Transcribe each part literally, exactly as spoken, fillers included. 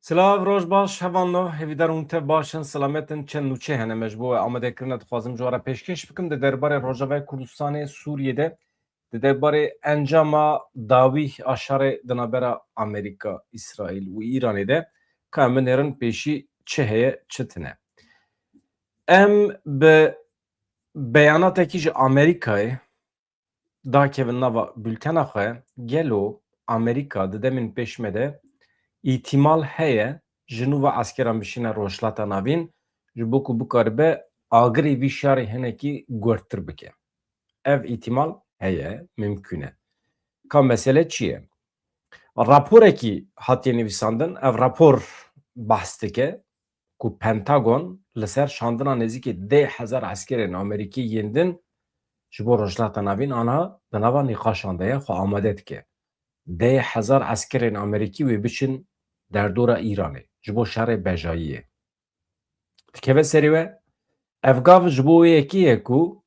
Silav, roj baş, hevalno, hêvîdar hûn tev baş in, selamet in, çend nûçe hene me ji bo we amadekirine dixwazim ji we re pêşkêş bikim. Di derbarê Rojavayê Kurdistanê Sûriyê de, di derbarê encama dawî a şerê di navbera Amerîka, Îsraîl û Îranê de, ka em binêrin pêşî çi heye, çi tine. Em bi beyanatekî ji Amerîkayê dakevin nava bultena xwe, gelo Amerîka di demên pêş me de îtîmal heye ji nû ve eskeran bişîne Rojhilata Navîn, ji bo ku bikaribe agirê vî şerê hinekî guhertir bike. Ev îtîmal heye, mimkûn e. Ka mesele çi ye? Raporekî hatiye nivîsandin, ev rapor behs dike ku Pentagon li ser şandina nêzîkî deh hezar eskerên Amerîkî yên din ji bo Rojhilata Navîn aniha di nava nîqaşan de ye, xwe amade dike. Deh hezar eskerên Amerîkî wê biçin derdora Îranê ji bo şerê bejayiyê. Dikeve serê we, ev gav ji bo wê yekê ye ku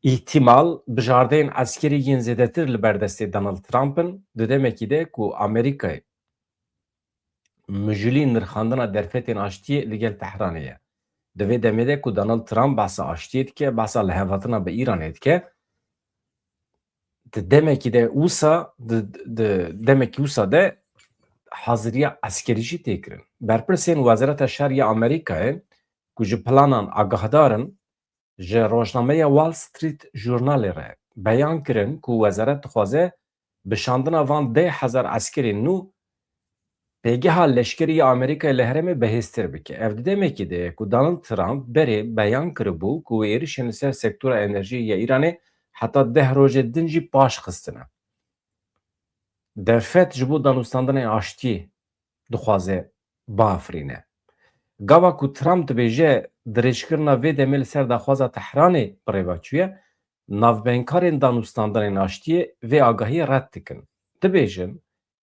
îhtimal bijardeyên eskerî yên zêdetir li ber destê Donald Trump in, di demekî de ku Amerîkayê mijûlî nirxandina derfetên aştiyê li gel Tehranê ye. Di vê demê de ku Donald Trump behsa aştiyê dike, behsa lihevhatina bi Îranê dike, di demekî de wisa, di, di demekî wisa de haziriya eskerî jî tê kirin. Berpirsên Wezareta Şer ya Amerîkayê ku ji planan agahdar in, ji rojnameya Wall Street Journalê re beyan kirin ku wezaret dixwaze bi şandina van deh hezar eskerên nû pêgeha leşkerî ya Amerîkayê li herêmê bihêztir bike. Ev di demekî de ye ku Donald Trump berê beyan kiribû ku wê êrişên li ser sektora enerjiyê ya Îranê heta deh rojê din jî paş xistine. Derfet ji bo danûstandinê aştiyê dixwaze biafirîne. Gava ku Trump dibêje dirêjkirina vê demê li ser daxwaza Tehranê bi rê ve çûye, navbeynkirên danûstandinên aştiyê vê agahiyê red dikin. Dibêjin,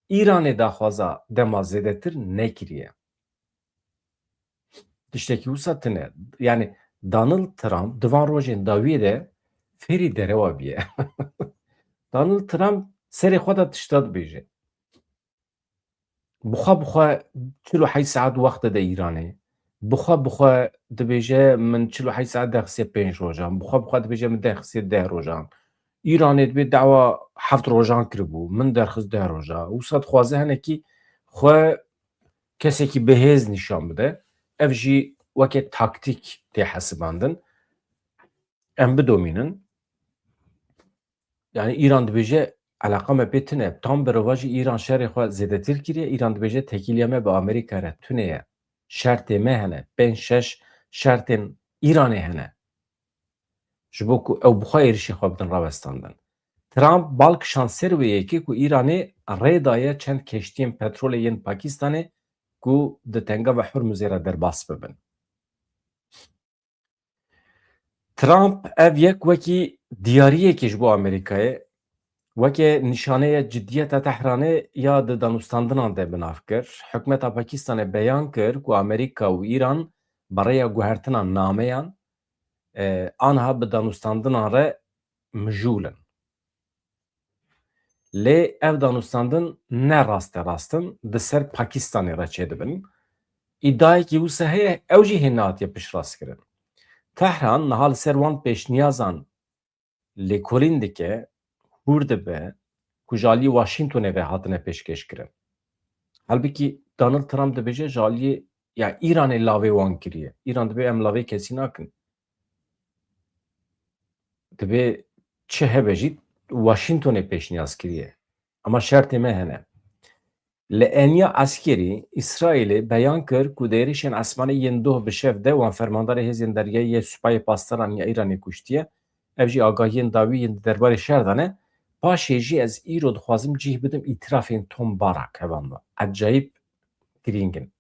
Îranê daxwaza dema zêdetir nekiriye. Tiştekî wisa tune. Yani Donald Trump di van rojên dawiyê de fêrî derewa bûye. Donald Trump serê xwe de tişta dibêje. Bi xwe bi xwe çil û heşt saet wext dide Îranê. Bi xwe bi xwe dibêje, min çil û heşt saet derxistiye pênc rojan. Bi xwe bi xwe dibêje, min derxistiye deh rojan. Îranê dibê dawa heft rojan kiribû, min derxist deh roja. Wisa dixwaze hinekî xwe kesekî bihêz nîşan bide. Ev jî weke taktîk tê hesibandin. Em bidomînin. Yani Îran dibêje, eleqa me pê tune. Tam bi reva jî Îran şerê xwe zêdetir kiriye. Îran dibêje, tekîliya me bi Amerîka re tune ye. Şertê me hene. Pênc şeş şertên Îranê hene. Ji bo ku ew bi xwe êrişê xwe bidin rawestandin. Trump bal kişand ser wê yekê ku Îranê rê daye çend keştiyên petrolê yên Pakistanê ku di tengava Hurmuzê re derbas bibin. Trump ev yek wekî diyariyekê ji bo Amerîkayê, weke nîşaneya ciddiyeta Tehranê ya di danûstandinan de bi nav kir. Hikûmeta Pakistanê beyan kir ku Amerîka û Îran bi rêya guhertina nameyan, e, aniha bi danûstandinan re mijûl in. Lê ev danûstandin ne rasterast in, di ser Pakistanê re çêdibin. Îdiayekî wisa heye, ew jî hê nehatiye piştrastkirin. Tehran niha li ser wan pêşniyazan lêkolîn dike, hûr dibe ku ji aliyê Washingtonê ve hatine pêşkêşkirin. Halbikî Donald Trump dibêje ji aliyê ya Îranê lavê wan kiriye. Îran dibê em lavê kesî nakin. Dibê çi hebe jî Washingtonê pêşniyaz kiriye. Ama şertê me hene. Li eniya eskerî, Îsraîlê beyan kir ku di êrişên esmanî yên doh bi şev de wan fermandarê hêzên deryayî yê Supayê Pasdaran ya Îranê kuştiye. Ev jî agahiyên dawî yên di derbarê şer de ne. Paşê jî ez îro dixwazim cih bidim îtirafên Tom Barak, hevalno. Ecayîb girîng in.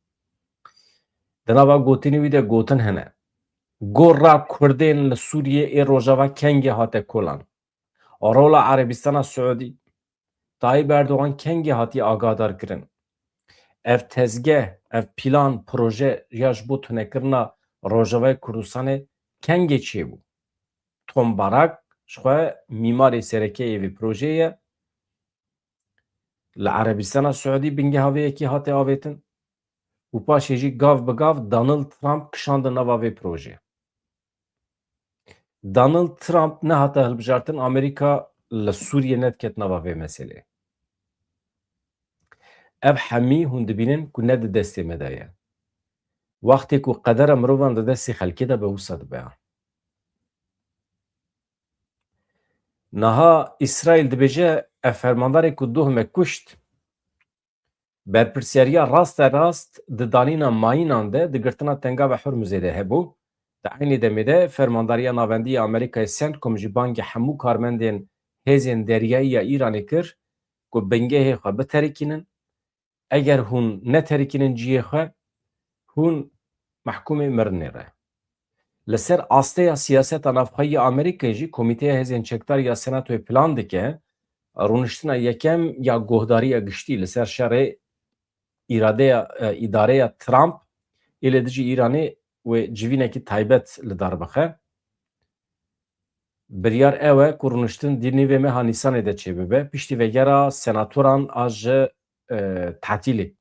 Di nava gotinê wî de gotin hene. Gora Kurdên li Sûriyê ê Rojava kengê hate kolan. Rola Erebistana Siûdî, Tayyip Erdogan kengê hatiye agahdar kirin? Ev tezgeh, ev plan, proje ya ji bo tunekirina Rojavayê Kurdistanê kengê çêbû? Tom Barak ji xwe mîmarê sereke yê vê projeyê ye. Li Erebistana Siûdî bingeha vê yekê hate avêtin. û paşê jî gav bi gav Donald Trump kişandin nava vê projê. Donald Trump nehate hilbijartin, Amerîka li Sûriyê nediket nava vê meselê. Ev hemî hûn dibînin ku ne di destê me de ye. Wextê ku qedera mirovan di destê xelkê de be, wisa dibe. Niha Îsraîl dibêje, ev fermandarê ku doh me kuşt, berpirsiyariya raste rast di danîna mayînan de di girtina Tengava Hurmuzê de hebû. Di eynî demê de Fermandariya Navendî ya Amerîkayê, CENTCOM, jî bangî hemû karmendên hêzên deryayî ya Îranê kir ku bingehê xwe biterikînin. Eger hûn neterikînin cihê xwe, hûn mehkûmê mirinê re. Li ser asteya siyaseta navxweyî ya Amerîkayê jî Komîteya Hêzên Çekdar ya Senatoyê plan dike rûniştina yekem ya guhdariya giştî li ser şerê îradeya, e, îdareya Trump ê li dijî Îranê wê civînekî taybet li dar bixe. Biryar ew e ku rûniştin di nîvê meha Nîsanê de çêbibe, piştî vegera senatoran a ji, e, tatîlê.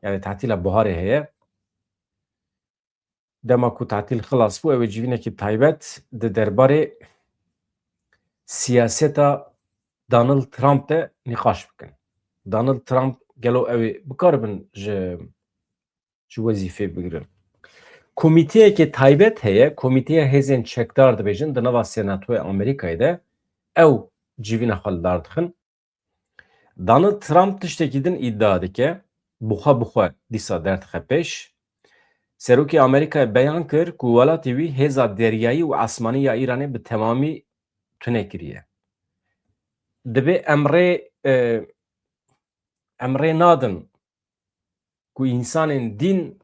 Yani tatîla buharê heye. Dema ku tatîl xilas bû, ew ê civînekî taybet di derbarê siyaseta Donald Trump de nîqaş bikin. Donald Trump gelo ew ê bikaribin ji, ji wezîfê bigirin? Komîteyekê taybet heye, Komîteya Hêzên Çekdar dibêjin, di nava Senatoya Amerîkayê de ew civîna xwe li dar dixin. Donald Trump tiştekî din îdia dike, bi xwe bi xwe dîsa derdixe pêş. Serokê Amerîkayê beyan kir ku welatê wî hêza deryayî û esmanî ya Îranê bi temamî tune kiriye. Dibê em rê, e, em rê nadin ku însanên dîn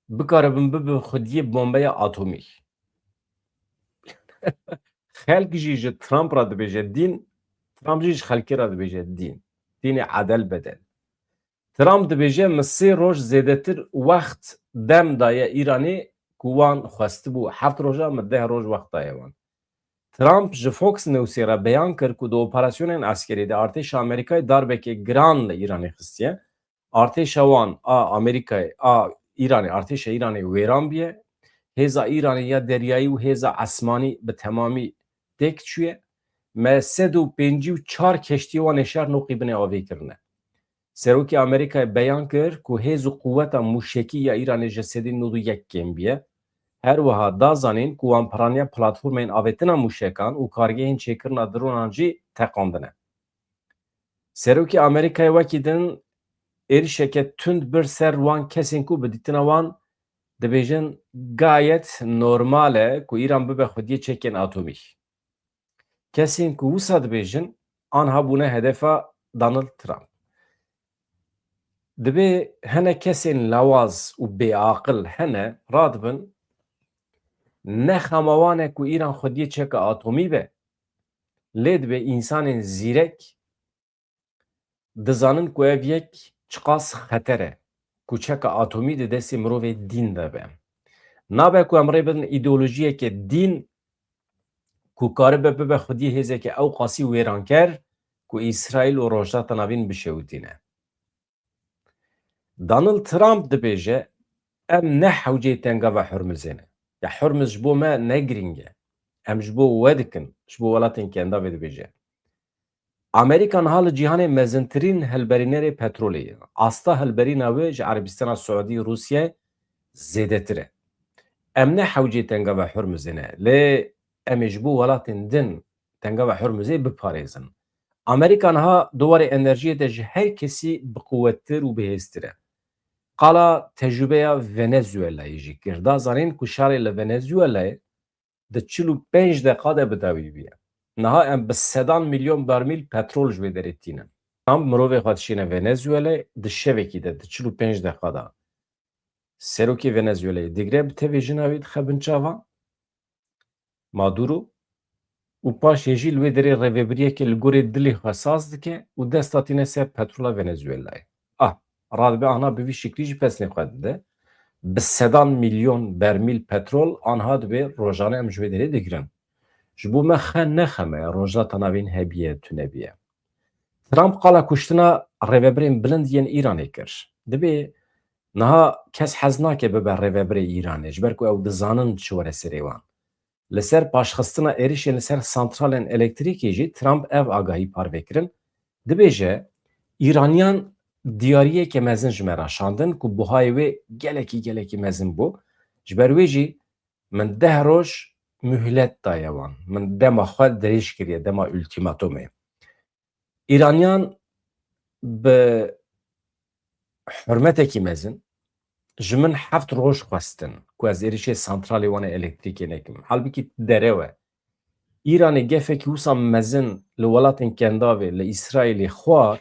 bikaribin bibe xwediyê bombeya atomî. Xelk jî ji Trump re dibêje dîn, Trump jî ji xelkê re dibêje dîn. Dînê edel bedel. Trump dibêje, min sê roj zêdetir wext dem daye Îranê ku wan xwestibû. Heft roja min deh roj wext daye wan. Trump ji Fox Newsê re beyan kir ku di operasyonên eskerî de artêşa Amerîkayê darbekê giran li Îranê xistiye. Artêşa wan a Amerîkayê, a Îranê, artêşa Îranê wêran bûye. Hêza Îranê ya deryayî û hêza esmanî bi temamî têk çûye. Me sed û pêncî û çar keştiyê wan ê şer noqî binê avê kirine. Serokê Amerîkayê beyan kir ku hêz û quweta mûşekî ya Îranê ji sedî nod û yek kêm bûye. Her wiha da zanîn ku wan piraniya platformên avêtina mûşekan û kargehên çêkirina dronan jî teqandine. Serokê Amerîkayê wekî din êrişeke tund bir ser wan kesên ku bi dîtina wan dibêjin gayet normal e ku Îran bibe xwediyê çekên atomî. Kesên ku wisa dibêjin, anha bûne hedefa Donald Trump. Dibê hene kesên lawaz û bêaqil hene, radibin, ne xema wan e ku Îran xwediyê çeka atomî be, lê dibê însanên zîrek dizanin ku ev yek çiqas xeter e, ku çeka atomî di destê mirovê dîn de be. Nabe ku em rê bidin îdeolojiyeke dîn ku karibe bibe xwediyê hêzeke ew qasî wêranker ku Îsraîl û Rojhilata Navîn bişewitîne. Donald Trump dibêje, em ne hewceyê Tengava Hurmizê ne. Ya Hurmiz ji bo me ne girîng e. Em ji bo we dikin, ji bo welatên kendavê dibêje. Amerîka niha li cîhanê mezintirîn hilberînerê petrolê ye. Asta hilberîna wê ji Erebistana Siûdî, Rûsye zêdetir e. Em ne hewcê Tengava Hurmizê ne, lê em ê ji bo welatên din Tengava Hurmizê biparêzin. Amerîka niha di warê enerjiyê de ji her kesî biquwettir û bihêztir e. Qala tecrûbeya Venezuelayê jî kir. Da zanîn ku şerê li Venezuelayê di çil û pênc deqa de bi dawî bûye. Niha em bi sedan milyon bermîl petrol ji wê derê tînin. Trump mirovê xwe dişîne Venezuelayê, di şevekî de, di çil û pênc deqa de serokê Venezuelayê digre, bi tevê jina wî dixe bin çavan, Maduro, û paşê jî li wê derê rêvebiriyekê li gorê dilê xwe saz dike û dest datîne ser petrola Venezuelayê. Ah, radibe ana bi vî şiklî jî pesnê xwe dide. Bi sedan milyon bermîl petrol anha dibê rojane em ji wê derê digirin. Ji bo me xe ne xem e, Rojhilata Navîn hebiye, tune biye. Trump qala kuştina rêvebirên bilind yên Îranê kir. Dibê niha kes hez nake bibe rêvebirê Îranê, ji ber ku ew dizanin çi were serê wan. Li ser paşxistina êrişên li ser santralên elektrîkê jî Trump ev agahî parve kirin. Dibêje, Îraniyan diyariyeke mezin ji me re şandin ku buhayê wê gelekî, gelekî mezin bû. Ji ber wê jî min deh roj muhlet daye wan. Min dema xwe dirêj kiriye, dema ultîmatomê. Îraniyan bi hurmetekî mezin ji min heft roj xwestin ku ez êrişê santralê wan ê elektrîkê nekim. Halbikî derew e. Îranê gefekî wisa mezin li welatên Kendavê, li Îsraîlê xwar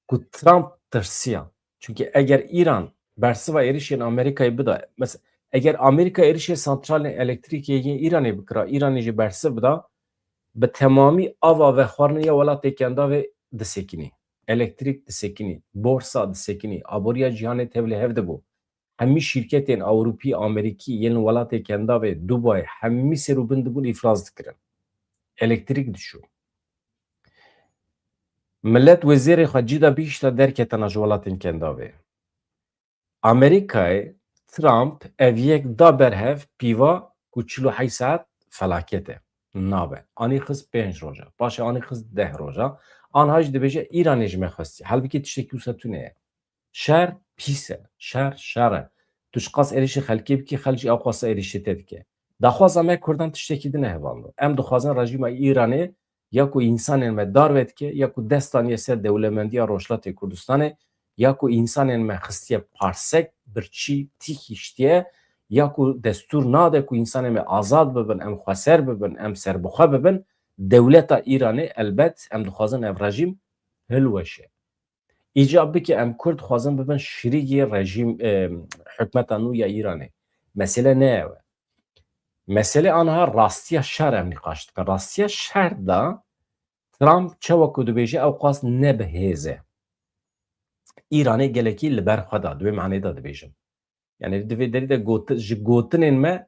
ku Trump tirsiya. Çunkî eger Îran bersiva êrişên Amerîkayê bida, mes-, eger Amerîka êrişê santralên elektrîkê yên Îranê bikira, Îranê jî bersiv bida, bi temamî ava vexwarinê ya welatê Kendavê disekinî. Elektrîk disekinî, borsa disekinî, aboriya cîhanê tevlî hev dibû. Hemî şîrketên Ewropî, Amerîkî yên li welatê Kendavê, Dubai, hemî ser û bin dibûn îflas dikirin. Elektrîk dişû. Milet wê zêrê xwe cî da bihişta derketana ji welatên Kendavê. Amerîkayê Trump ev yek da berhev pîva ku çil û heşt saet felaket e. Nabe. Anî xist pênc roja. Paşê anî xist deh roja. Anha jî dibêje Îranê ji me xwestiye. Halbikî tiştekî wisa tune ye. Şer pîs e. Şer, şer e. Tu çiqas êrişî xelkê bikî, xelk jî ewqasa êrişî te dike. Daxwaza me Kurdan tiştekî din e hevalno. Em dixwazin rejîma Îranê ya ku însanên me dar vedike, ya ku dest daniye ser dewlemendiya Rojhilatê Kurdistanê, ya ku însanên me xistiye parsek, birçî, tî hiştiye, ya ku destûr nade ku însanên me azad bibin, em xweser bibin, em serbixwe bibin, dewleta Îranê elbet em dixwazin ev rejîm hilweşe. Îcab bike em Kurd dixwazin bibin şirîgê rejîm, e, hikûmeta nû ya Îranê. Mesele ne ew e. Mesele aniha rastiya şer em nîqaş dikin. Rastiya şer de Trump çawa ku dibêje ew qas ne bi hêz e. Îranê gelekî li ber xwe da, di wê manê de dibêjim. Yani di vê derî de got-, ji gotinên me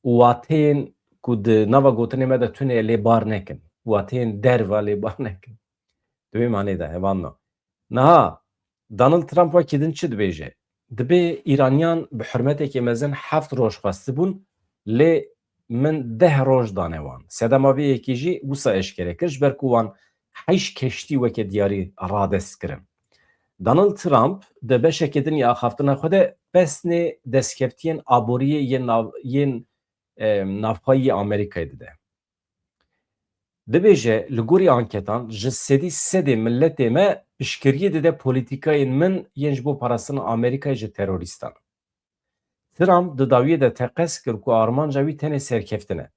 û wateyên ku di nava gotinê me de tune lê bar nekin. Wateyên derva lê bar nekin. Di vê manê de hevalno. Niha Donald Trump wekî din çi dibêje? Dibê Îraniyan bi hurmetekê mezin heft roj xwestibûn, lê min deh roj dane wan. Sedema vê yekê jî wisa eşkere kir, ji ber ku wan heşt keştî weke diyarî radest kirin. Donald Trump di beşekê din ya axaftina xwe de pesnê destkeftiyên aboriyê yên nav-, yên, e, navxweyî yê Amerîkayê dide. Dibêje, li gorî anketan, ji sedî sedê miletê me piştgiriyê dide polîtîkayên min yên ji bo parastina Amerîkayê ji terorîstan. Trump di dawiyê de teqez kir ku armanca wî tenê serkeftin e.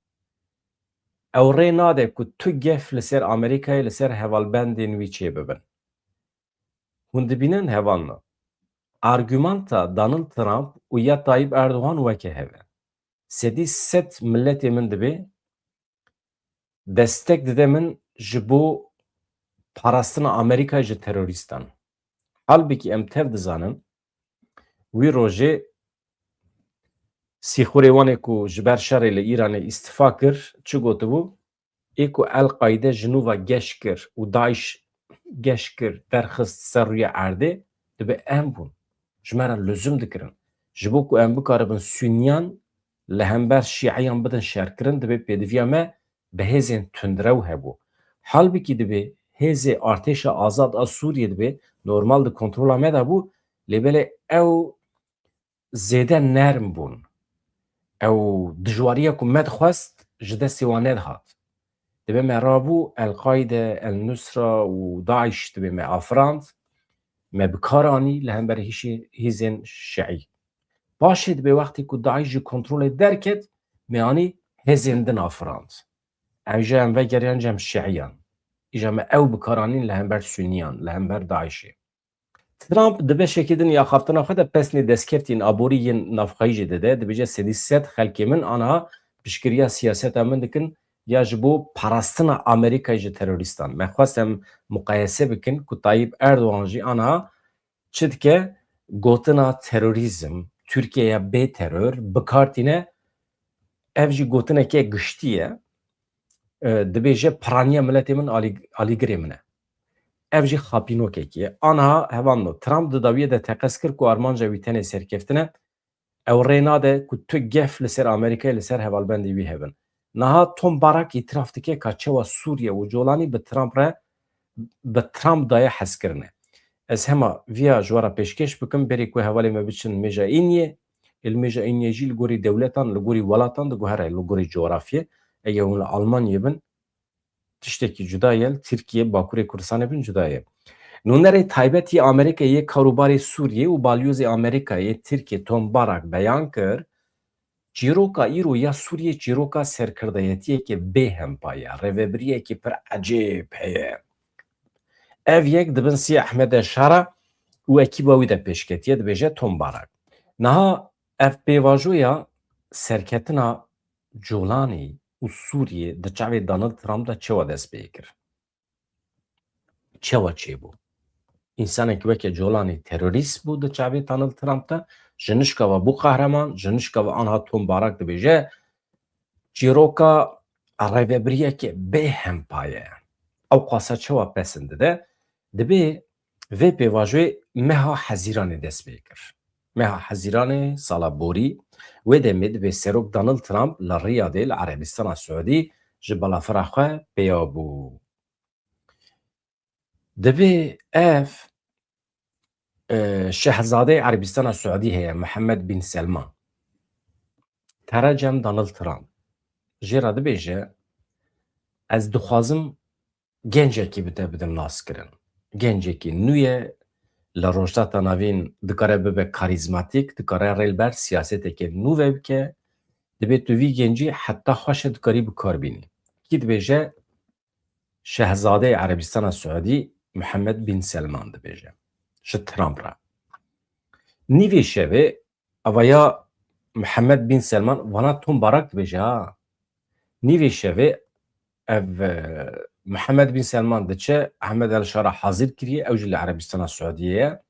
Ew rê nade ku tu gef li ser Amerîkayê, li ser hevalbendên wî çêbibin. Hûn dibînin hevalno. Argumenta Donald Trump û ya Tayyip Erdogan weke hev e. Sedî sed miletê min dibê destek dide min ji bo parastina Amerîkayê ji terorîstan. Halbikî em tev dizanin, wî rojê sîxurê wan ê ku ji ber şerê li Îranê îstifa kir, çi gotibû? Ê ku El-Qaîde ji nû ve geş kir û DAIŞ geş kir, derxist ser rûyê erdê, dibe em bûn. Ji me re luzum dikirin. Ji bo ku em bikaribin Suniyan li hember Şiiyan bidin şerkirin, dibe pêdiviya me bi hêzên tundrew hebû. Halbikî dibe hêzê artêşa azad a Sûriyê dibe normal di kontrola me de bû, lê belê ew zêde nerm bûn. Ew dijwariya ku me dixwest ji destê wan nedihat. Dibe me rabû El-Qaîde, El-Nusra û DAIŞ dibe me afirand, me bi kar anî li hember hîşê-, hîzên şiî. Paşê dibe wextê ku DAIŞ ji kontrolê derket, me anî hêzên din afirand. Ew jî em vegeriyan cem şiiyan. Îja me ew bi kar anîn li hember Suniyan, li hember DAIŞê. Trump di beşekê din ya axaftina xwe de pesnê destkeftiyên aborî yên navxweyî jî dide. Dibêje sedî sed xelkê min aniha piştgiriya siyaseta min dikin ya ji bo parastina Amerîkayê ji terorîstan. Me xwest em muqayese bikin ku Tayyip Erdogan jî aniha çi dike? Gotina terorîzm, Tirkiyeya bê teror bi kar tîne. Ev jî gotineke giştî ye. E, dibêje piraniya miletê min alî-, alîgirê min e. Ev jî xapînokekî ye. Aniha hevalno Trump di dawiyê de teqez kir ku armanca wî tenê serkeftin e. Ew rê nade ku tu gef li ser Amerîkayê, li ser hevalbendê wî hebin. Niha Tom Barak îtiraf dike ka çawa Sûriye û Colanî bi Trump re, bi Trump daye hezkirinê. Ez hema viya ji we re pêşkêş bikim, berî ku hevalê me biçin mêja Îniyê. Ê li mêja Îniyê jî li gorî dewletan, li gorî welatan diguhere, li gorî cografyê. Eger hûn li Almanyê bin, tiştekî cuda ye, li Tirkiye, Bakurê Kurdistanê bin cuda ye. Nûnerê taybet yê Amerîkayê yê karûbarê Sûriyê û balyozê Amerîkayê yê Tirkiye Tom Barak beyan kir, çîroka îro ya Sûriyê çîroka serkirdeyetiyeke bêhempa ye, rêvebiriyekî pir ecêb heye. Ev yek di bin siyê Ehmed El Şara û ekîba wî de pêşketiye, dibêje Tom Barak. Niha ev pêvajoya serketina Colanî û Sûriyê di çavê Donald Trump de çawa dest pê kir? Çawa çêbû? Însanekî weke Colanî terorîst bû di çavê Donald Trump de, ji nişka ve bû qehreman, ji nişka ve anha Tom Barak dibêje, çîroka rêvebiriyeke bêhempa ye. Ew qasa çawa pesin dide? Dibê vê pêvajoyê meha Hezîranê dest pê kir. Meha Hezîranê sala borî, wê demê dibê Serok Donald Trump li Riyadê, li Erebistana Siûdî ji balafira xwe pêya bû. Dibê ev, e, şehzadeyê Erebistana Siûdî heye, Mihemed Bin Selman. Tere cem Donald Trump. Jê re dibêje, ez dixwazim gencekî bi te bidim naskirin. Gencekî nû ye, li Rojhilata Navîn dikare bibe karîzmatîk, dikare rê li ber siyaseteke nû ve bike. Dibê tu vî gencî heta xweş e dikarî bi kar bînî. Kî dibêje? Şehzadeyê Erebistana Siûdî Mihemed Bin Selman dibêje. Ji Trump re. Nîvê şevê, ava ya Mihemed Bin Selman, vana Tom Barak dibêje ha. Nîvê şevê ev, e, Mihemed Bin Selman diçe, Ehmed El Şara hazir kiriye, ew jî li Erebistana Siûdiyê ye.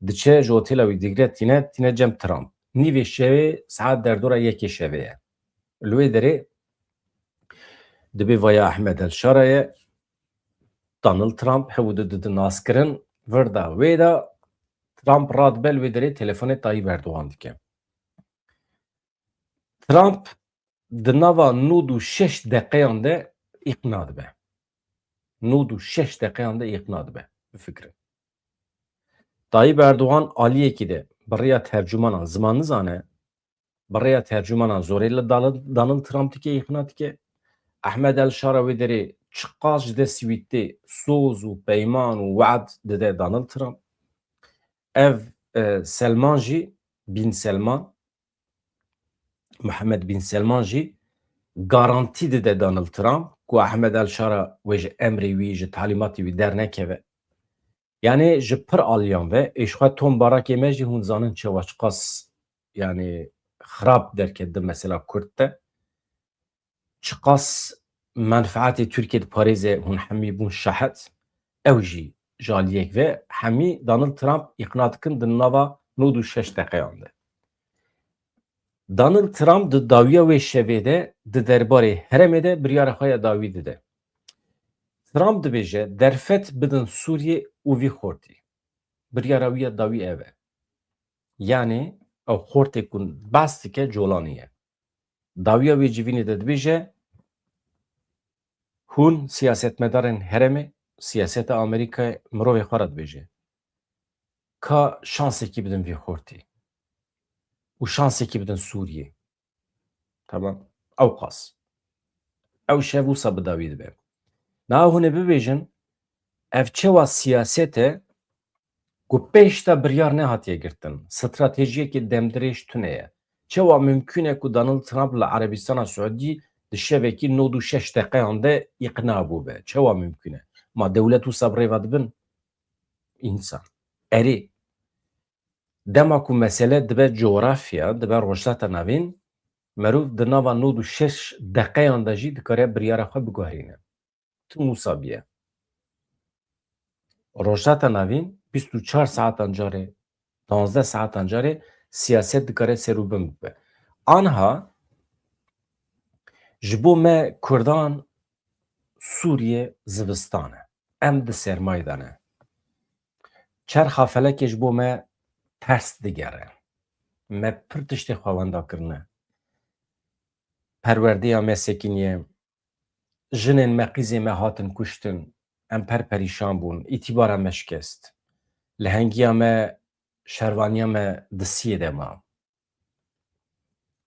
Diçe ji otela wî digre tîne, tîne cem Trump. Nîvê şevê saet derdora yekê şevê ye. Li wê derê dibê vaya Ehmed El Şara ye, Donald Trump, hew du didin naskirin, vir de wê de Trump radibe li wê derê telefonê Tayyip Erdogan dike. Trump di nava nod û şeş deqeyan de îqna dibe. Nod û şeş deqeyan de îqna dibe. Bifikrin. Tayyip Erdogan aliyekî de bi rêya tercûmanan ziman nizane, bi rêya tercûmanan zorê li Dal-, Donald Trump dike îqna dike. Ehmed El Şara wê derê çiqas ji destî wî tê soz û peyman û we'd dide Donald Trump. Ev, e, Selman jî, Bin Selman, Mihemed Bin Selman jî garantî dide Donald Trump ku Ehmed El Şara wê ji emrê wî, ji talîmatê wî dernekeve. Yanî ji pir aliyan ve, êşxwe Tom Barakê me jî hûn zanin çawa çiqas, yanî xirab derket di mesela Kurd de. Çiqas menfaetê Tirkiye diparêze hûn hemî bûn şahid. Ew jî ji aliyek ve hemî Donald Trump îqna dikin di nava nod û şeş deqeyan de. Donald Trump di dawiya wê şevê de di derbarê herêmê de biryara xwe ya dawî dide. Trump dibêje derfet bidin Sûriyê û vî xortî. Biryara wî ya dawî ev e. Yanî ew xortê ku behs dike Colanî ye. Dawiya wê civînê de dibêje, hûn siyasetmedarên herêmê, siyaseta Amerîkayê mirovê xwe re dibêje. Ka şansekî bidin vî xortî û şansekî bidin Sûriyê. Tamam. Ew qas. Ew şev wisa bi dawî dibe. Niha hûn ê bibêjin, ev çewa siyaset e ku pêş de biryar nehatiye girtin? Stratejiyekê demdirêj tune ye. Çewa mimkûn e ku Donald Trump li Erebistana Siûdî di şevekî nod û şeş deqeyan de îqna bûbe? Çewa mimkûn e? Ma dewlet wisa bi rê ve dibin? Însan. Erê. Dema ku mesele dibe cografya, dibe Rojhilata Navîn, merov di nava nod û şeş deqeyan de jî dikare biryara xwe biguherîne. Tim wisa biye. Rojhilata Navîn bîst û çar saetan carê, panzdeh saetan carê siyaset dikare ser û bin bibe. Anha ji bo me Kurdan Sûriye zivistan e. em di sermayê de ne. Çerxa felekê ji bo me ters digere. Me pir tiştê xwe wenda kirine. Perwerdeya me sekiniye. Jinên me, qîzê me hatin kuştin. Em per perîşan bûn. Îtîbara me şikest. Lehengiya me, şervaniya me di siyê de ma.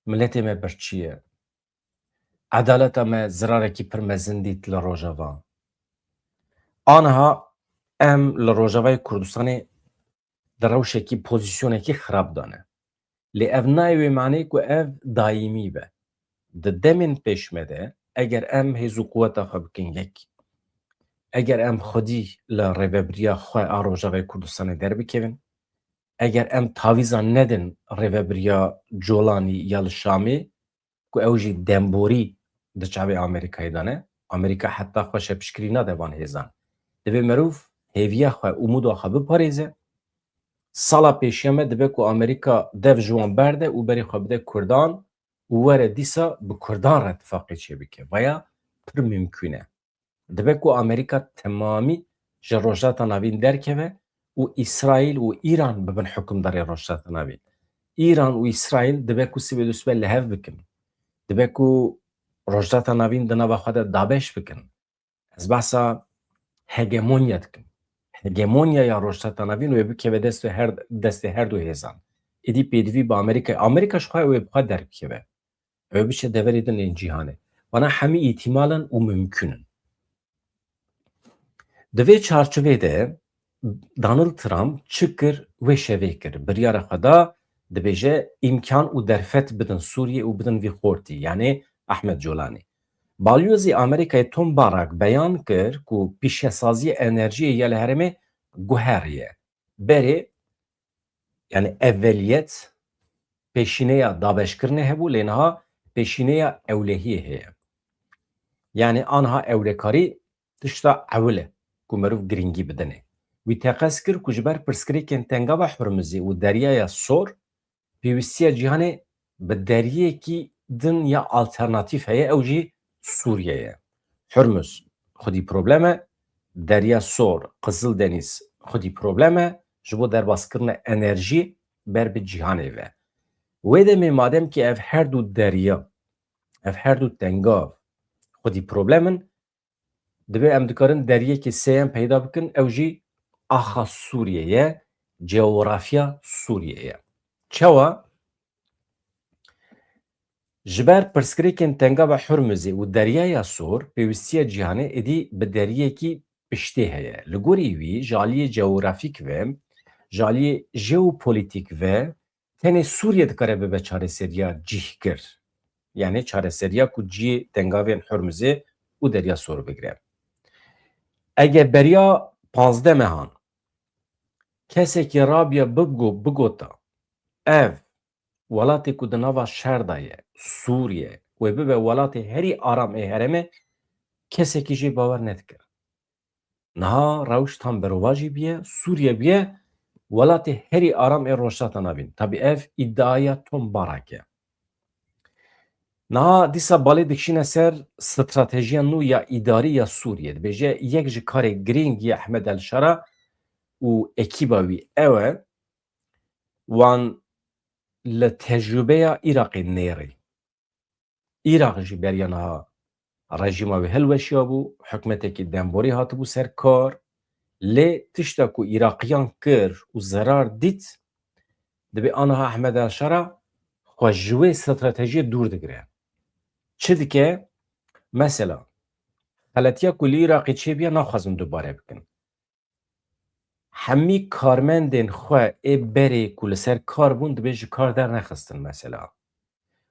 Miletê me birçî ye. Edaleta me zirarekî pir mezin dît li Rojava. Aniha em li Rojavayê Kurdistanê di rewşekî, pozîsyonekî xirab de ne. Lê ev nayê wê maneyê ku ev dayîmî be. Di demên pêş me de eger em hêz û quweta xwe bikin yek, eger em xwedî li rêvebiriya xwe a Rojavayê Kurdistanê derbikevin, eger em tavîza nedin rêvebiriya Colanî ya li Şamê, ku ew jî demborî di çavê Amerîkayê de ne, Amerîka heta xwe şepişkirî nade van hêzan. Divê merov hêviya xwe, umûda xwe biparêze. Sala pêşiya me dibe ku Amerîka dev ji wan berde û berê xwe bide Kurdan û were dîsa bi Kurdan re tifaqê çêbike. Vaya pir mimkûn e. Dibe ku Amerîka temamî ji Rojhilata Navîn derkeve û Îsraîl û Îran bibin hukimdarê Rojhilata Navîn. Îran û Îsraîl dibe ku sibê du sibe li hev bikin. Dibe ku Rojhilata Navîn di nava xwe de dabeş bikin. Ez behsa hegemonya dikim. Hegemonya ya Rojhilata Navîn wê bikeve destê her, destê her du hêzan. Êdî pêdivî bi Amerîka, Amerîka ji xwe wê bi xwe derbikeve. Ew ê biçe deverê din ên cîhanê. Vana hemî îtîmal in û mimkûn in. Di vê çarçovê de Donald Trump çi kir, wê şevê kir. Biryara xwe da, dibêje, îmkan û derfet bidin Sûriyê û bidin vî xortî, yanê Ahmed Colanî. Balyozê Amerîkayê Tom Barrack beyan kir ku pîşesaziya enerjiyê ya li herêmê guherî ye. Berê, yani evveliyet, pêşîneya dabeşkirinê hebû, lê niha pêşîneya ewlehiyê heye. Yani aniha ewlekarî tişta ewil e ku merov girîngî bidinê. Wî teqez kir ku ji ber pirsgirêkên Tengava Hurmizê û Deryaya Sor pêwîstiya cîhanê bi deriyekî din ya alternatîf heye, ew jî Sûriye ye. Hurmuz xwedî problem e, Derya Sor, Qizil Denîz xwedî problem e, ji bo derbaskirina enerjî ber bi cîhanê ve. Wê demê madem ki ev her du deriya, ev her du tengav xwedî problem in, divê em dikarin deriyekî sêyem peyda bikin, ew jî axa Sûriyê ye, coğrafya Sûriyê ye. Çawa? Ji ber pirsgirêkên Tengava Hurmizê û Deryaya Sor, pêwîstiya cîhanê êdî bi deriyekî piştê heye. Li gorî wî, ji aliyê coğrafîk ve, ji aliyê jeopolîtîk ve, tenê Sûriye dikare bibe çareseriya cîhgir. Yani çareseriya ku cihê Tengavên Hurmizê û Derya Sor bigire. Eger beriya panzdeh mehan kesekî rabiya bigo-, bigota, ev welatê ku di nava şer de ye, Sûriye, wê bibe welatê herî aram ê herêmê, kesekî jê bawer nedikir. Niha rewş tam berovajî bûye, Sûriye bûye welatê herî aram ê Rojhilata Navîn. Tabî ev îdiaya Tom Barrack e. Niha dîsa balê dikişîne ser stratejiya nû ya îdarî ya Sûriye. Dibêje yek ji karê girîng ya Ehmed El Şara û ekîba wî ew e, wan li tecrûbeya Iraqê nêrî. Iraq jî beriya niha rejîma wê hilweşiyabû, hikûmetekî demborî hatibû ser kar, lê tişta ku Iraqiyan kir û zerar dît, dibê aniha Ehmed El Şara xwe ji wê stratejiyê dûr digire. Çi dike? Mesela, xeletiya ku li Iraqê çêbûye naxwazin dubare bikin. Hemî karmendên xwe ê berê ku li ser kar bûn dibê ji kar dernexistin mesela.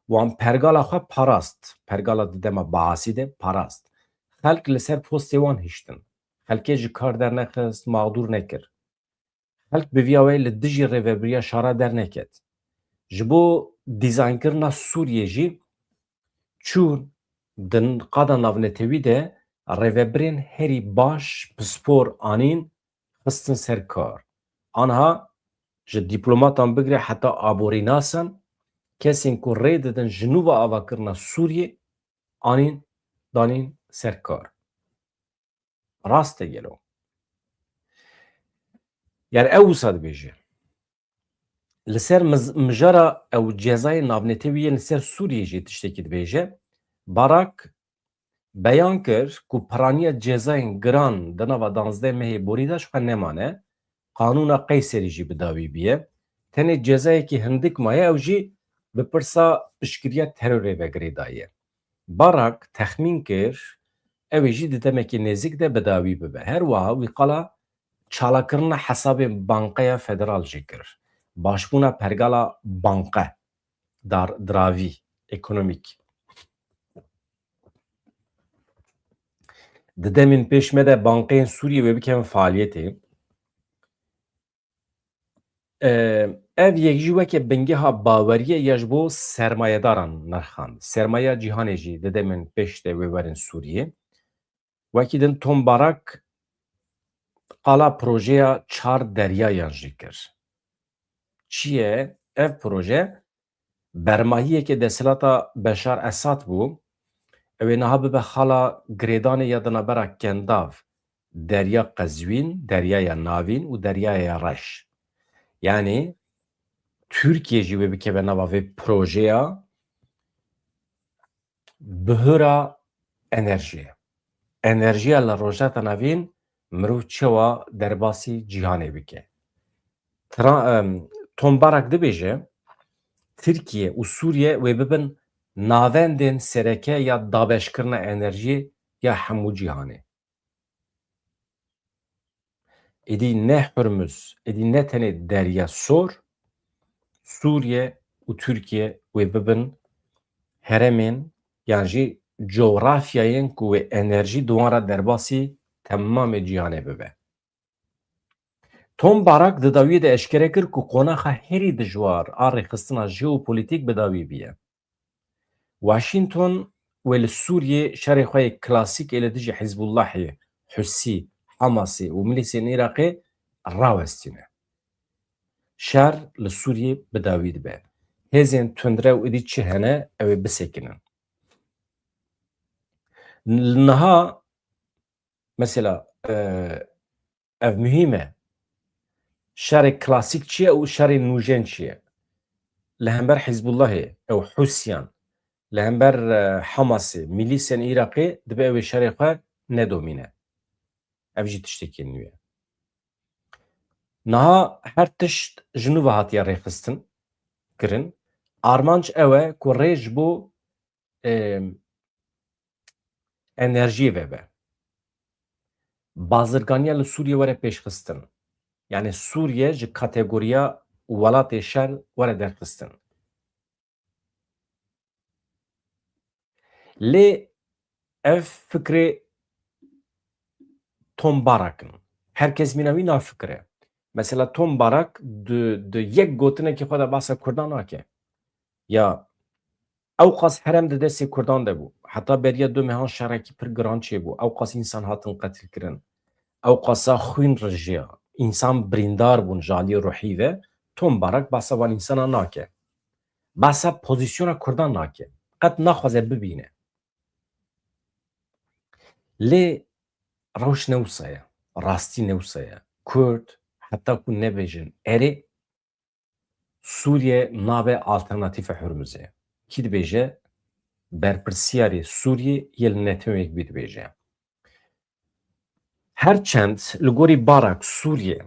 Wan pergala xwe parast, pergala di dema Baasî de parast. Xelk li ser postê wan hiştin. Xelkê ji kar dernexist, mexdûr nekir. Xelk bi viya wê li dijî rêvebiriya şara derneket. Ji bo dîzaynkirina Sûriyê jî çûn di qada navnetewî de rêvebirên herî baş pispor anîn, xistin ser kar. Aniha ji dîplomatan bigire heta aborînasan, kesên ku rê didin ji nû ve avakirina Sûriyê anîn danîn ser kar. Rast e gelo? Yani ew wisa dibêje. Li ser miz-, mijara ew cezayê navnetewî yên li ser Sûriyê jî tiştekî dibêje. Barak beyan kir ku piraniya cezayên giran di nava danzdeh mehê borî de ji xwe nemane, qanûna Qeyserî jî bi dawî bûye. Tenê cezayekî hindik maye, ew jî bi pirsa piştgiriya terorê ve girêdayî ye. Barak texmîn kir, ew ê jî di demekî nêzik de bi dawî bibe. Her wiha wî qala çalakirina hesabên banqeya federal jî kir. Başbûna pergala banqe, dar, diravî, ekonomîk. Di demên pêş me de banqeyên Sûriyê wê bikevin faaliyetê. Ev yek jî weke bingeha baweriyê ya ji bo sermayedaran nirxand. Sermayeya cîhanê jî di demên pêş de wê werin Sûriyê. Wekî din Tom Barak qala projeya çar deryayan jî kir. Çi ye ev proje? Bermahiyeke desthilata Beşar Esad bû. Ew ê niha bibe xala girêdanê ya di navbera Kendav, Derya Qezwîn, Deryaya Navîn û Deryaya Reş. Yanî Tirkiye jî wê bikeve nava vê projeya bihura enerjiyê. Enerjiya li Rojhilata Navîn mirov çawa derbasî cîhanê bike? Tra-, em, Tom Barak dibêje, Tirkiye û Sûriye wê bibin navendên sereke ya dabeşkirina enerjiyê ya hemû cîhanê. Êdî ne Hurmuz, êdî ne tenê Derya Sor, Sûriye û Tirkiye wê bibin herêmên yan jî cografyayên ku wê enerjî di wan re derbasî temamê cîhanê bibe. Tom Barak di dawiyê de eşkere kir ku qonaxa herî dijwar a rêxistina jeopolîtîk bi dawî bûye. Washington wê li Sûriyê şerê xwe yê klasîk ê li dijî Hizbullahê, Husî, Hamasê û milîsên Iraqê rawestîne. Şer li Sûriyê bi dawî dibe. Hêzên tundrew êdî çi hene, ew ê bisekinin. Niha mesela, e, ev muhîm e. Şerê klasîk çi ye û şerê nûjen çi ye? Li hember Hizbullahê, ew Hûsiyan, li hember, e, Hamasê, milîsên Iraqê dibe ew ê şerê xwe nedomîne. Ev jî tiştekî nû ye. Niha her tişt ji nû ve hatiye rêxistin, kirin. Armanc ew e ku rê ji bo, e, enerjiyê vebe. Bazirganiya li Sûriyê were pêşxistin. Yani Sûriye ji kategoriya welatê şer were derxistin. Lê ev fikrê Tom Barak in. Her kes mîna wî nafikire. Mesela Tom Barak di, di yek gotinekî xwe de behsa Kurdan nake. Ya ew qas herem di destê Kurdan de bû. Heta beriya du mehan şerekî pir giran çêbû. Ew qas însan hatin qetilkirin. Ew qasa xwîn rijiya. Însan birîndar bûn ji aliyê ruhî ve. Tom Barak behsa van însana nake. Behsa pozîsyona Kurdan nake. Qet naxwaze bibîne. Lê rewş ne wisa ye. Rastî ne wisa ye. Kurd heta ku nebêjin erê, Sûriye nabe alternatîfa Hurmizê. Kî dibêje? Berpirsiyarê Sûriyê yê li Netewên Yekbûyî dibêje. Her çend li gorî Barak Sûriye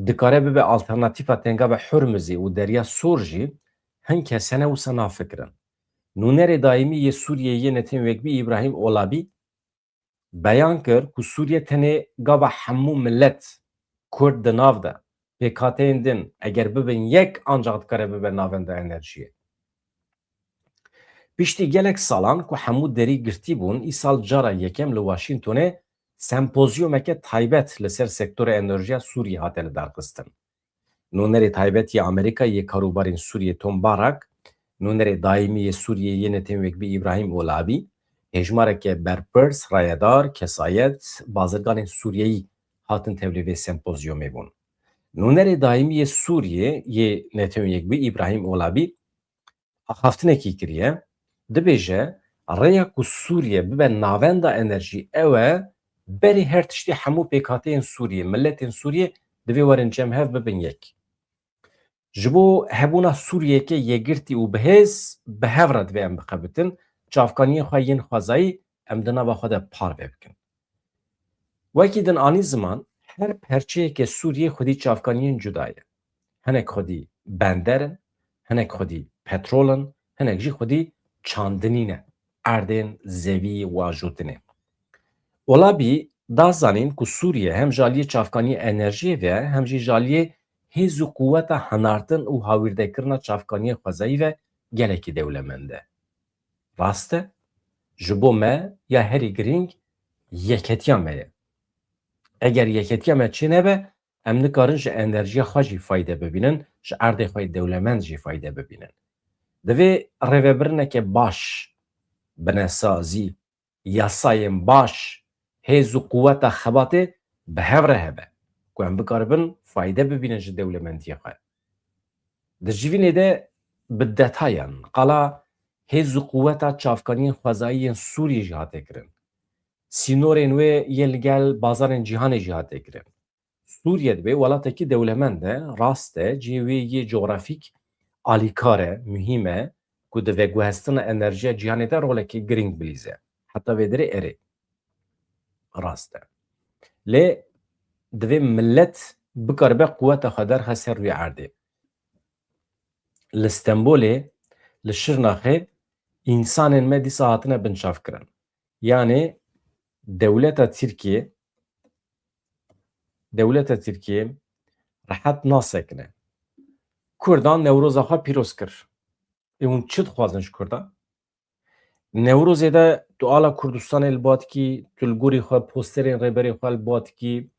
dikare bibe alternatîfa tengava Hurmizê û Derya Sor jî, hin kes hene wisa nafikirin. Nûnerê daîmî yê Sûriyeyê yê Netewên Yekbûyî Îbrahîm Olabî beyan kir ku Sûriye tenê gava hemû milet, Kurd di nav de, pêkhateyên din eger bibin yek, ancax dikare bibe navenda enerjiyê. Piştî gelek salan ku hemû derî girtî bûn, îsal cara yekem li Washingtonê sempozyumeke taybet li ser sektora enerjiya Sûriyê hate lidarxistin. Nûnerê taybet yê Amerîka yê karûbarên Sûriyê Tom Barak, nûnerê daîmî yê Sûriyê yê Netewên Yekbûyî Îbrahîm Olabî, hêjmareke berpirs, rayedar, kesayet, bazirganên Sûriyeyî hatin tevlî vê sempozyumê bûn. Nûnerê daîmî yê Sûriyê yê Netewên Yekbûyî Îbrahîm Olabî axaftinekî kiriye, dibêje, rêya ku Sûriye bibe navenda enerjî ew e, berî her tiştî hemû pêkhateyên Sûriyê, miletên Sûriyê Divê werin cem hev bibin yek. Ji bo hebûna Sûriyeyeke yekgirtî û bihêz, bi hev re divê em bixebitin, çavkaniyên xwe yên xwezayî em di nava xwe de parve bikin. Wekî din anî ziman, her perçeyeke Sûriyê xwedî çavkaniyên cuda ye. Hinek xwedî bender in, hinek xwedî petrol in, hinek jî xwedî çandinî ne, erdên zevî û ajotinê. Olabî da zanîn ku Sûriye hem ji aliyê çavkaniyê enerjiyê ve hem jî ji aliyê hêz û quweta hinartin û hawîrdekirina çavkaniyê xwezayî ve gelekî dewlemend e. Rast e, ji bo me ya herî girîng yeketiya me ye. Eger yeketiya me çênebe, em nikarin ji enerjiya xwe jî fayde bibînin, ji erdê xwe yê dewlemend jî fayde bibînin. Divê rêvebirineke baş, binesazî, yasayên baş, hêz û quweta xebatê bi hev re hebe, ku em bikaribin fayde bibînin ji dewlemendiyê xwe. Di civînê de bi detayan, qala hêz û quweta çavkaniyên xwezayî yên Sûriyê jî hate kirin. Sînorên wê yê li gel bazarên cîhanê jî hate kirin. Sûriye dibê welatekî dewlemend e, rast e, cihê wê yê cografîk alîkar e, muhîm e, ku di veguhestina enerjiya cîhanê de rolekî girîng bilîze. Heta vê derê erê. Rast e. Lê divê millet bikaribe quweta xwe derxe ser rûyê erdê. Li Stenbolê, li Şirnaxê însanên me dîsa hatine binçavkirin. Yanê dewleta Tirkiyê, dewleta Tirkiyê rehet nasekine. Kurdan Newroza xwe pîroz kir. Ê hûn çi dixwazin ji Kurdan? Newrozê de tu ala Kurdistanê li ba dikî, tu li gorî xwe posterên rêberê xwe li ba dikî,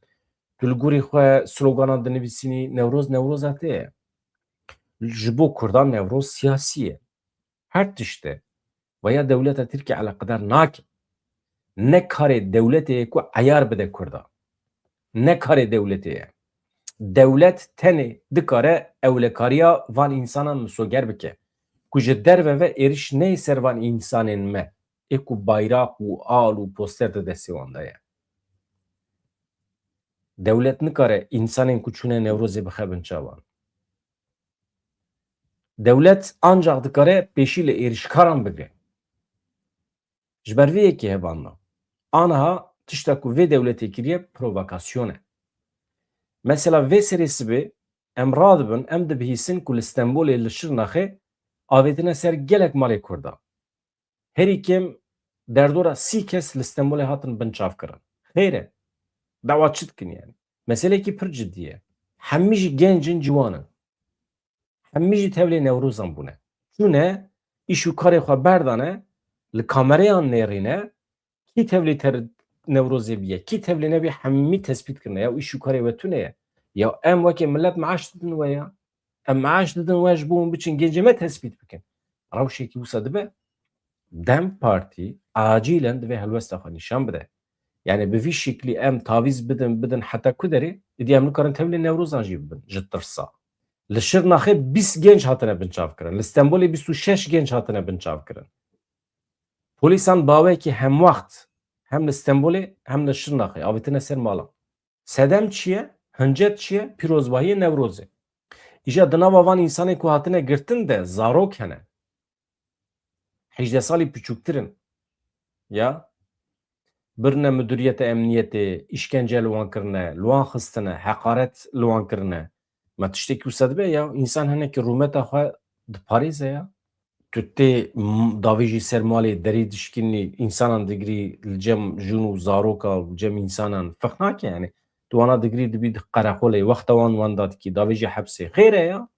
tu li gorî xwe sloganan dinivîsînî, Newroz, Newroza te ye. Ji bo Kurdan Newroz siyasî ye. Her tişt e. Veya dewleta Tirkiyê eleqedar nake. Ne karê dewletê ye ku eyar bide Kurda. Ne karê dewletê ye. Dewlet tenê dikare ewlekariya van însanan misoger bike. Ku ji derve ve êriş neyê ser van însanên me. Ê ku bayraq û al û poster di destê wan de ye. Dewlet nikare însanên ku çûne Newrozê bixe bin çavan. Dewlet ancaq dikare pêşî li êrişkaran bigre. Ji ber vê yekê hevalna. Aniha tişta ku vê dewletê kiriye provokasyon e. Mesela vê serê sibê em radibin, em dibihîsin ku li Stenbolê, li Şirnaxê avêtine ser gelek malê Kurdan. Herî kêm derdora sî kes li Stenbolê hatin binçavkirin. Xêr e. Dawa çi dikin yani? Meselekî pir cidî ye. Hemî jî genc in, ciwan in. Hemî jî tevlê Newrozan bûne. Çûne, îş û karê xwe berdane, li kamereyan nêrîne, kî tevlî ter Newrozê bûye, kî tevlî nebî, hemî tespît kirine. Ya îş û karê we tune ye. Ya em weke milet meaş didin we ya. Em meaş didin we ji bo hûn biçin gencê me tespît bikin. Rewşekî wisa dibe, DEM Partî acîlen divê helwesta xwe nîşan bide. Yani bi vî şiklî em tavîz bidin, bidin heta ku derê, îdî em nikarin tevlî Newrozan jî bibin ji tirsa. Li Şirnaxê bîst genc hatine binçavkirin. Li Stenbolê bîst û şeş genc hatine binçavkirin. Polîsan bawekî hemwext hem li Stenbolê hem li Şirnaxê avêtine ser malan. Sedem çi ye? Hincet çi ye? Pîrozbahiyê Newrozê. Îja di nava van însanên ku hatine girtin de zarok hene. Hejdeh salî piçûktir in. Ya. Birine Midûriyeta Emniyetê, îşkence li wan kirine, li wan xistine, heqaret li wan kirine. Me tiştekî wisa dibe ya, însan hinekî rûmeta xwe diparêze ya. Tu tê m-, davêjî ser malê, derî dişkînî, însanan digirî, li cem jûn û zaroka, li cem însanan ferq nake yani. Tu wana digirî, dibî di qereqolê, wexta wan wenda dikî, davêjî hepsê. Xêr e ya.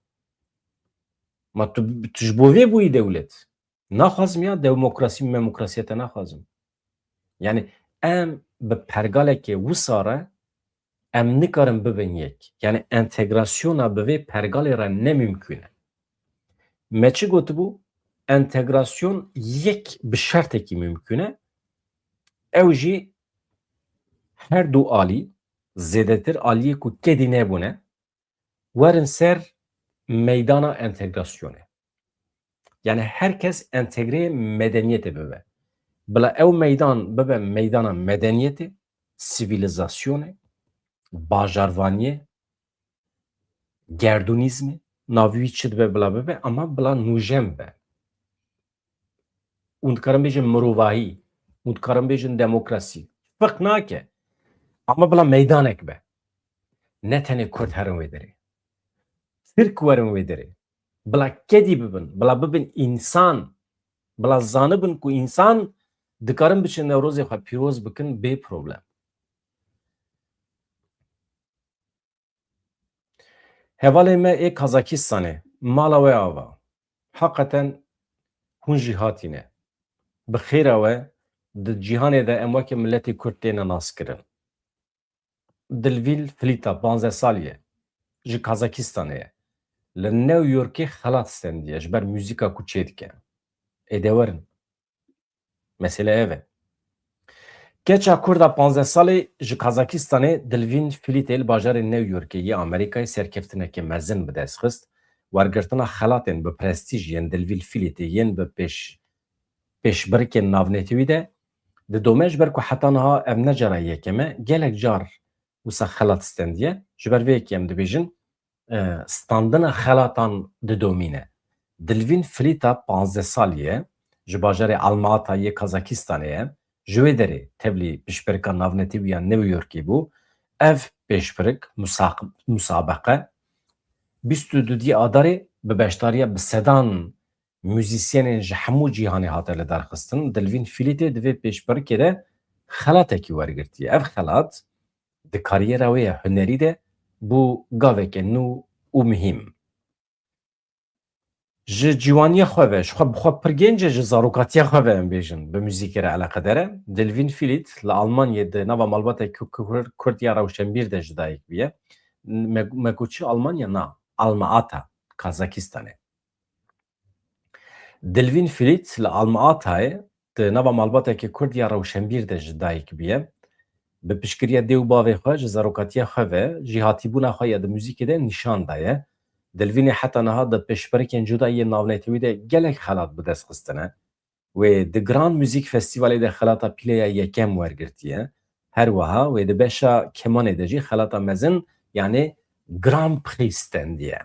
Ma tu, tu ji bo vê bûyî dewlet. Naxwazim ya demokrasî, memokrasiya te naxwazim. Yani em bi pergaleke wisa re em nikarin bibin yek. Yani entegrasyona bi vê pergalê re ne mimkûn e. Me çi gotibû? Entegrasyon yek bi şertekî mimkûn e. Ew jî her du alî, zêdetir aliyê ku kedî nebûne, werin ser meydana entegrasyonê. Yani her kes entegreyê medeniyetê bibe. Bila ew meydan bibe meydana medeniyetê, sivîlizasyonê, bajarvaniyê, gerdûnîzmê, navî wî çi dibe bila bibe, ama bila nûjen be. Hûn dikarin bêjin mirovahî, hûn dikarin bêjin demokrasî. Firq nake. Ama bila meydanek be. Ne tenê Kurd herin wê derê. Tirk werin wê derê. Bila kedî bibin, bila bibin însan, bila zanibin ku însan dikarin biçin Newrozê xwe pîroz bikin bê problem. Hevalê me ê Kazakistanê, mala we ava. Heqeten hûn jî hatîne. Bi xêra we, di cîhanê de em weke miletê Kurd têne naskirin. Dilvîl Filîta, panzdeh salî ye. Ji Kazakistanê ye. Li New Yorkê xelat stendiye ji ber muzîka ku çêdike. Êdî werin. Mesele ev e. Keça Kurda panzdeh salî ji Kazakistanê Dilvîn Filîtê li bajarê New Yorkê yê Amerîkayê serkeftineke mezin bi dest xist. Wergirtina xelatên bi prestîj yên Dilvîn Filîtê yên bi pêş-, pêşbirikên navnetewî de didome, ji ber ku heta niha ev ne cara yekem e, gelek car wisa xelat stendiye. Ji ber vê yekê em dibêjin, e, standina xelatan didomîne. Dilvîn Filîta panzdeh salî ye, ji bajarê Alma-Ata yê Kazakistanê ye. Ji wê derê tevlî pişbirika navnetewî ya New Yorkê bû. Ev pêşbirik, musaq-, musabeqe, bîst û duduyê Adarê bi beşdariya bi sedan muzîsyenên ji hemû cîhanê hate lidarxistin. Dilvîn Filîtê di vê pêşbirikê de xelatekî wergirtiye. Ev xelat di kariyera wê ya hunerî de bû gaveke nû û muhîm. Ji ciwaniya xwe ve, ji xwe bi xwe pir genc e, ji zarokatiya xwe ve em bêjin, bi muzîkê re eleqedar e. Dilvîn Filît li Almanyê di nava malbateke Kur-, Kurd ya rewşenbîr de ji dayik bûye. Me, me got çi Almanya? Na, Alma-Ata, Kazakistanê. Dilvîn Filît li Alma-Atayê di nava malbateke Kurd ya rewşenbîr de ji dayik bûye. Bi piştgiriya dê û bavê xwe ji zarokatiya xwe ve jêhatîbûna xwe ya di muzîkê de nîşan daye. Dilvînê heta niha di pêşbirikên cuda yên navnetewî de gelek xelat bi dest xistine. Wê di Grand Music Festivalê de xelata pîleya yekem wergirtiye. Her wiha wê di beşa kemanê de jî xelata mezin, yanê Grand Prix stendiye.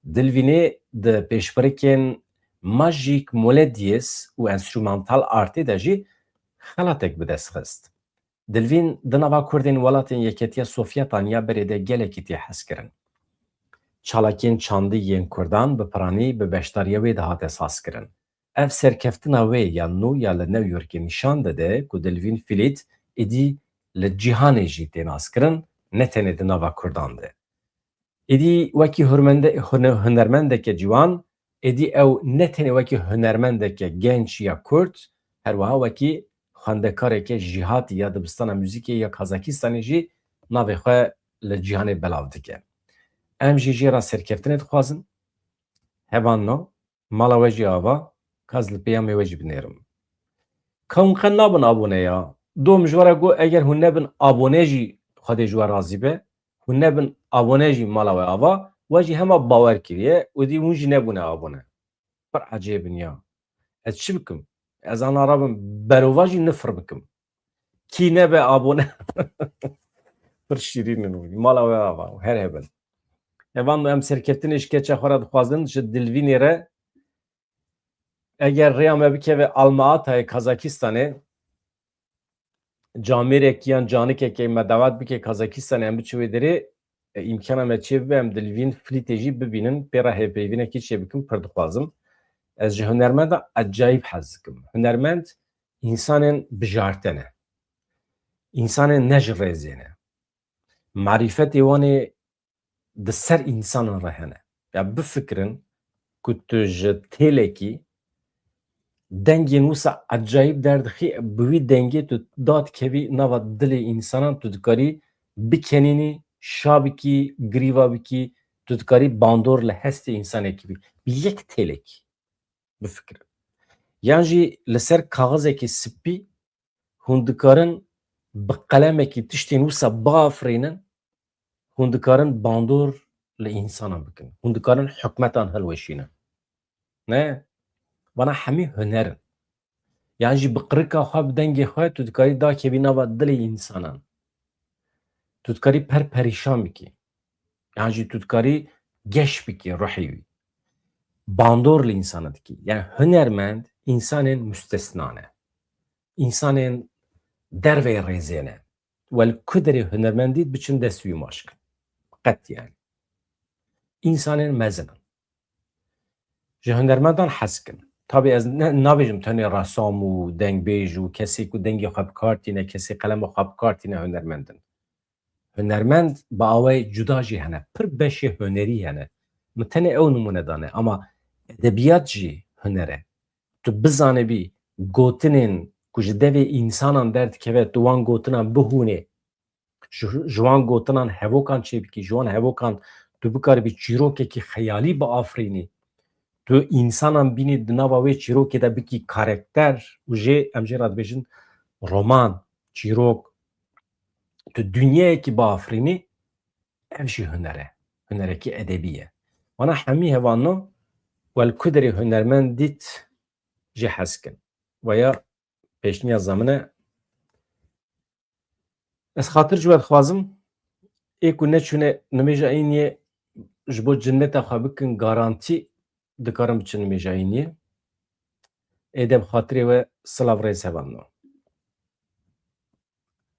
Dilvînê di pêşbirikên Magic Melodies û Instrumental Artê de jî xelatek bi dest xist. Dilvîn di nava Kurdên Welatên Yeketiya Sovyetan ya berê de gelekî tê hezkirin. Çalakiyên çandî yên Kurdan bi piranî bi beşdariya wê de hate sazkirin. Ev serkeftina wê ya nû ya li New Yorkê nîşan dide ku Dilvîn Filît êdî li cîhanê jî tê naskirin, ne tenê di nava Kurdan de. Êdî wekî hurmende-, hune-, hunermendeke ciwan, êdî ew ne tenê wekî hunermendeke genç ya Kurd, her wiha wekî xwendekareke jêhatî ya dibistana muzîkê ya Kazakistanê jî navê xwe li cîhanê belav dike. Em jî jê re serkeftinê dixwazin. Hevalno, mala we jî ava, ka ez li peyamê we jî binêrim. Ka hûn qet nabin abone ya. Dom ji we re got, eger hûn nebin abone jî, Xwedê ji we razî be, hûn nebin abone jî mala we ava, we jî hema bawer kiriye û dî hûn jî nebûne abone. Pir ecêb in ya. Ez çi bikim? Ez ana rabim berova jî nifir bikim. Kî nebe abone. Pir şîrîn in hûn. Mala we ava, her hebin. Hevalno, em serkeftinê ji keça xwe re dixwazin, ji Dilvînê re. Eger rêya me bikeve Alma-Atayê Kazakistanê, camêrek yan canikekê me dawet bike Kazakistanê, em biçin wê derê, e, îmkana me çê bibe, em Dilvîn Filîtê jî bibînin, pê re hêvpeyvînekî çê bikin, pir dixwazim. Ez ji hunermenda ecayîb hez dikim. Hunermend însanên bijarte ne. Însanên ne ji rêzê ne. Marîfetê wan ê di ser însanan re hene. Ya bifikirin ku tu ji têlekî dengên wisa ecayîb derdixî, bi wî dengê tu dadikevî nava dilê însanan, tu dikarî bikenînî, şa bikî, girîva bikî, tu dikarî bandor li hestê însanekî bî. Bi yek têlekî bifikirin. Yan jî li ser kaxizekî spî hûn dikarin bi qelemekî tiştên wisa biafirînin, hûn dikarin bandor li însanan bikin. Hûn dikarin hikûmetan hilweşînin. Ne? Vana hemî huner in. Yan jî bi qirika xwe, bi dengê xwe tu dikarî dakevî nava dilê însanan. Tu dikarî per perîşan bikî. Yan jî tu dikarî geş bikî ruhî wî. Bandor li însanê dikî. Yani hunermend însanên müstesna ne. Însanên derveyê rêzê ne. Wel ku derê hunermendî biçin dest wî maç kin. Qet yani. Însanên mezin in. Ji hunermendan hez kin. Tabi ez ne, nabêjim tenê resam û dengbêj û kesê ku dengê xwe bi kar tîne, kesê qelema xwe bi kar tîne hunermend in. Hunermend bi awayê cuda jî hene. Pir beşê hunerî hene. Min tenê ew nimûne dane. Ama edebiyat jî huner e. Tu bizanibî gotinên ku ji devê însanan derdikeve, tu wan gotinan bihûnê. Ji, ji wan gotinan hevokan çêbikî, ji wan hevokan tu bikaribî çîrokekî xeyalî biafirînî. Tu însanan bînî di nava wê çîrokê de bikî karekter û jê, em jê re dibêjin roman, çîrok. Tu dinyayekî biafirînî, ev jî huner e. Hunerekî edebî ye. Wana hemî hevalno, wel ku derê hunermend dît jê hez kin. Veya pêşniyaz min e. Ez xatir ji we dixwazim, ê ku neçûne nimêja Îniyê ji bo cinneta xwe bikin garantî, dikarin biçin nimêja Îniyê. Ê de bi xatirê we silav rêz hevalno.